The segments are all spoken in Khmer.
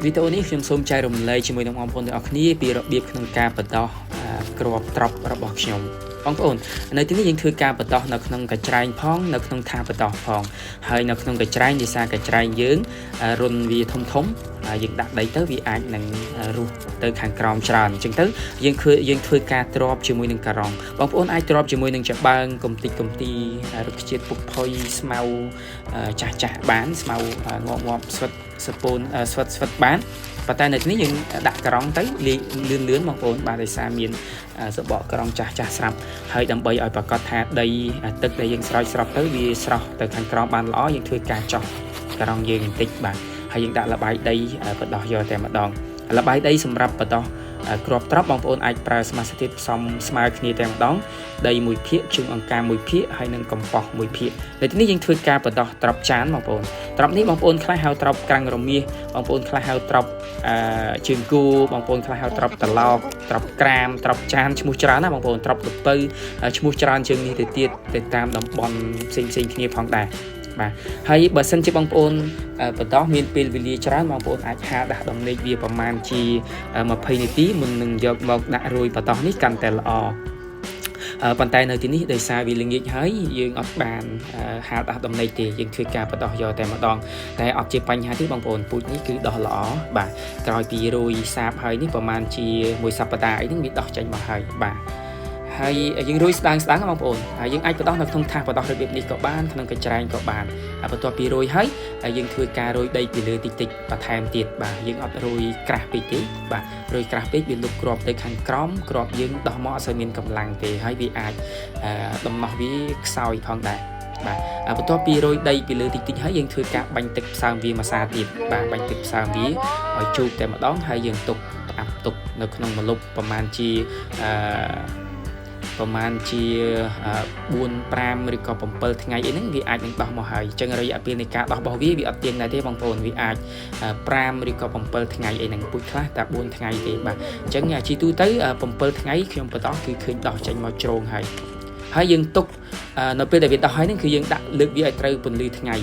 វីដេអូនេះខ្ញុំសូមចែករំលែកជាមួយនឹងបងប្អូនទាំងអស់គ្នាពីរបៀបក្នុងការបណ្ដុះគ្រាប់ត្រប់របស់ខ្ញុំបងប្អូននៅទីនេះយើងធ្វើការបណ្ដុះនៅក្នុងកញ្ច្រែងផងនៅក្នុងថាសបណ្ដុះផងហើយនៅក្នុងកញ្ច្រែងដោយសារកញ្ច្រែងយើងរុនវាធំធំហើយយើងដាក់ដីទៅវាអាចនឹងរុះទៅខាងក្រោមច្រើនអញ្ចឹងទៅយើងធ្វើយើងធ្វើការទ្របជាមួយនឹងការ៉ុងបងប្អូនអាចទ្របជាមួយនឹងច្បើងកំតិចកំទីរុក្ខជាតិពុកផុយស្មៅចាស់ចាស់បានស្មៅងាប់ងាប់ស្វិតសពូនស្វិតស្វិតបានប៉ុន្តែនៅទីនេះយើងដាក់ការ៉ុងទៅលាយលឿនលឿនបងប្អូនបាទដោយសារមានសបកក្រងចាស់ចាស់ស្រាប់ហើយដើម្បីឲ្យប្រកាសថាដីទឹកដែលយើងស្រោចស្រពទៅវាស្រស់ទៅខាងក្រោមបានល្អយើងធ្វើការចោះក្រងយើងបន្តិចបាទហើយយើងដាក់លបាយដីបដោះយកតែម្ដងលបាយដីសម្រាប់បដោះគ្រាប់ត្រប់បងប្អូនអាចប្រើសមាសធាតុផ្សំស្មើគ្នាតែម្ដងដីមួយភាគជុំអង្ការមួយភាគហើយនិងកំប៉ុស្មួយភាគនៅទីនេះយើងធ្វើការបដោះត្រប់ចានបងប្អូនត្រប់នេះបងប្អូនខ្លះហៅត្រប់ក្រាំងរមាសបងប្អូនខ្លះហៅត្រប់អឺជើងគោបងប្អូនខ្លះហៅត្រប់ត្រឡោកត្រប់ក្រាមត្រប់ចានឈ្មោះច្រើនណាបងប្អូនត្រប់លពៅឈ្មោះច្រើនជាងនេះទៅទៀតទៅតាមតំបន់ផ្សេងផ្សេងគ្នាផងដែរបាទហើយបើសិនជាបងប្អូនបណ្ដោះមានពេលវេលាច្រើនបងប្អូនអាចហាលដាស់ដំណេកវាប្រមាណជា20នាទីមុននឹងយកមកដាក់រោយបណ្ដោះនេះកាន់តែល្អប៉ុន្តែនៅទីនេះដោយសារវាល្ងាចហើយយើងអត់បានហាលដាស់ដំណេកទេយើងធ្វើការបណ្ដោះយកតែម្ដងតែអត់ជាបញ្ហាទេបងប្អូនពូជនេះគឺដោះល្អបាទក្រោយពីរោយសាបហើយនេះប្រហែលជាមួយសប្តាហ៍អីហ្នឹងវាដោះចេញមកហើយបាទហើយយើងរោយស្ដើងស្ដើងបងប្អូនហើយយើងអាចបណ្ដោះនៅក្នុងថាសបណ្ដោះរបៀបនេះក៏បានក្នុងកញ្ច្រែងក៏បានបន្ទាប់ពីរោយហើយយើងធ្វើការរោយដីពីលើតិចតិចបន្ថែមទៀតបាទយើងអត់រោយក្រាស់ពេកទេបាទរោយក្រាស់ពេកវាលុបគ្រាប់ទៅខាងក្រោមគ្រាប់យើងដោះមកអត់សូវមានកម្លាំងទេហើយវាអាចដំណោះវាខ្សោយផងដែរបាទបន្ទាប់ពីរោយដីពីលើតិចតិចហើយយើងធ្វើការបាញ់ទឹកផ្សើមវាមួយសាទៀតបាទបាញ់ទឹកផ្សើមវាឲ្យជោគតែម្ដងហើយយើងទុកផ្អាប់ទុកនៅក្នុងម្លប់ប្រមាណជាអឺប្រមាណជា4 5ឬក៏7ថ្ងៃអីហ្នឹងវាអាចនឹងដោះមកហើយអញ្ចឹងរយៈពេលនៃការដោះរបស់វាវាអត់ទៀងដែរទេបងប្អូនវាអាច5ឬក៏7ថ្ងៃអីហ្នឹងពូជខ្លះតែ4ថ្ងៃទេបាទអញ្ចឹងជាទូទៅ7ថ្ងៃខ្ញុំបន្តគឺឃើញដោះចេញមកជ្រងហើយហើយយើងទុកនៅពេលដែលវាដោះហើយហ្នឹងគឺយើងដាក់លើកវាឲ្យត្រូវពន្លឺថ្ងៃ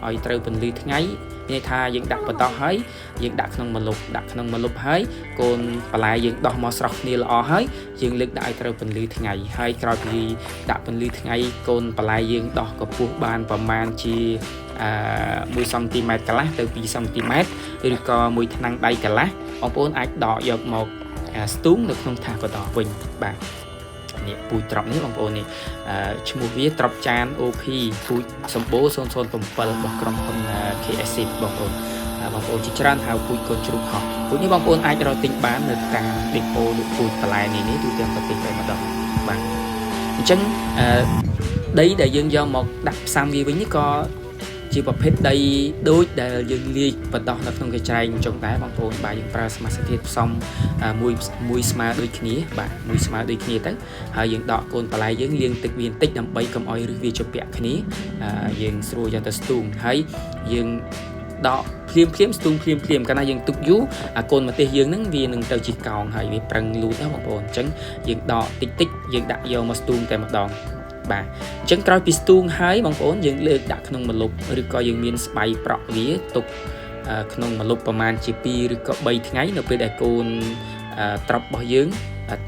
ឲ្យត្រូវពន្លឺថ្ងៃមានន័យថាយើងដាក់បន្តហើយយើងដាក់ក្នុងម្លប់ដាក់ក្នុងម្លប់ហើយកូនបន្លែយើងដោះមកស្រស់គ្នាល្អហើយយើងលើកដាក់ឲ្យត្រូវពន្លឺថ្ងៃហើយក្រោយពីដាក់ពន្លឺថ្ងៃកូនបន្លែយើងដោះកម្ពស់បានប្រមាណជាអឺ1សង់ទីម៉ែត្រកន្លះទៅ2សង់ទីម៉ែត្រឬក៏មួយថ្នាំងដៃកន្លះបងប្អូនអាចដកយកមកស្ទូងនៅក្នុងថាសបន្តវិញបាទនេះពូជត្រប់នេះបងប្អូននេះឈ្មោះវាត្រប់ចាន OP ពូជសម្បូរ007របស់ក្រុមហ៊ុន KSC បងប្អូនបងប្អូនជាច្រើនហៅពូជកូនជ្រូកហោះពូជនេះបងប្អូនអាចរកទិញបាននៅតាមដេប៉ូលក់ពូជបន្លែនេះនេះទូទាំងប្រទេសតែម្ដងបាទអញ្ចឹងដីដែលយើងយកមកដាក់ផ្សាំវាវិញនេះក៏ជាប្រភេទដីដូចដែលយើងលាយបណ្ដោះនៅក្នុងកញ្ច្រែងអញ្ចឹងដែរបងប្អូនបាទយើងប្រើសមាសធាតុផ្សំមួយមួយស្មើដូចគ្នាបាទមួយស្មើដូចគ្នាទៅហើយយើងដកកូនបន្លែយើងលាងទឹកវាបន្តិចដើម្បីកុំឲ្យរឹសវាជាពាក់គ្នាយើងស្រួលយកទៅស្ទូងហើយយើងដកភ្លាមភ្លាមស្ទូងភ្លាមភ្លាមកាលណាយើងទុកយូរអាកូនម្ទេសយើងហ្នឹងវានឹងទៅជាកោងហើយវាប្រឹងលូតណាបងប្អូនអញ្ចឹងយើងដកតិចតិចយើងដាក់យកមកស្ទូងតែម្ដងបាទអញ្ចឹងក្រោយពីស្ទូងហើយបងប្អូនយើងលើកដាក់ក្នុងម្លប់ឬក៏យើងមានស្បៃប្រក់វាទុកក្នុងម្លប់ប្រមាណជា2ឬក៏3ថ្ងៃនៅពេលដែលកូនត្រប់របស់យើង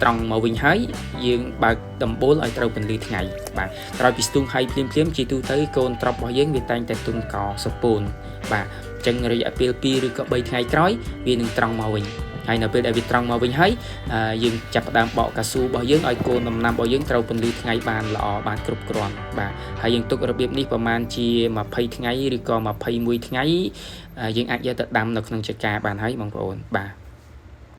ត្រង់មកវិញហើយយើងបើកដំបូលឲ្យត្រូវពន្លឺថ្ងៃបាទក្រោយពីស្ទូងហើយភ្លាមភ្លាមជាទូទៅកូនត្រប់របស់យើងវាតែងតែទុំកសពូនបាទអញ្ចឹងរយៈពេល2ឬក៏3ថ្ងៃក្រោយវានឹងត្រង់មកវិញហើយនៅពេលដែលវាត្រង់មកវិញហើយយើងចាប់ផ្ដើមបកកៅស៊ូរបស់យើងឲ្យកូនដំណាំរបស់យើងត្រូវពន្លឺថ្ងៃបានល្អបានគ្រប់គ្រាន់បាទហើយយើងទុករបៀបនេះប្រមាណជា20ថ្ងៃឬក៏21ថ្ងៃយើងអាចយកទៅដាំនៅក្នុងចការបានហើយបងប្អូនបាទ។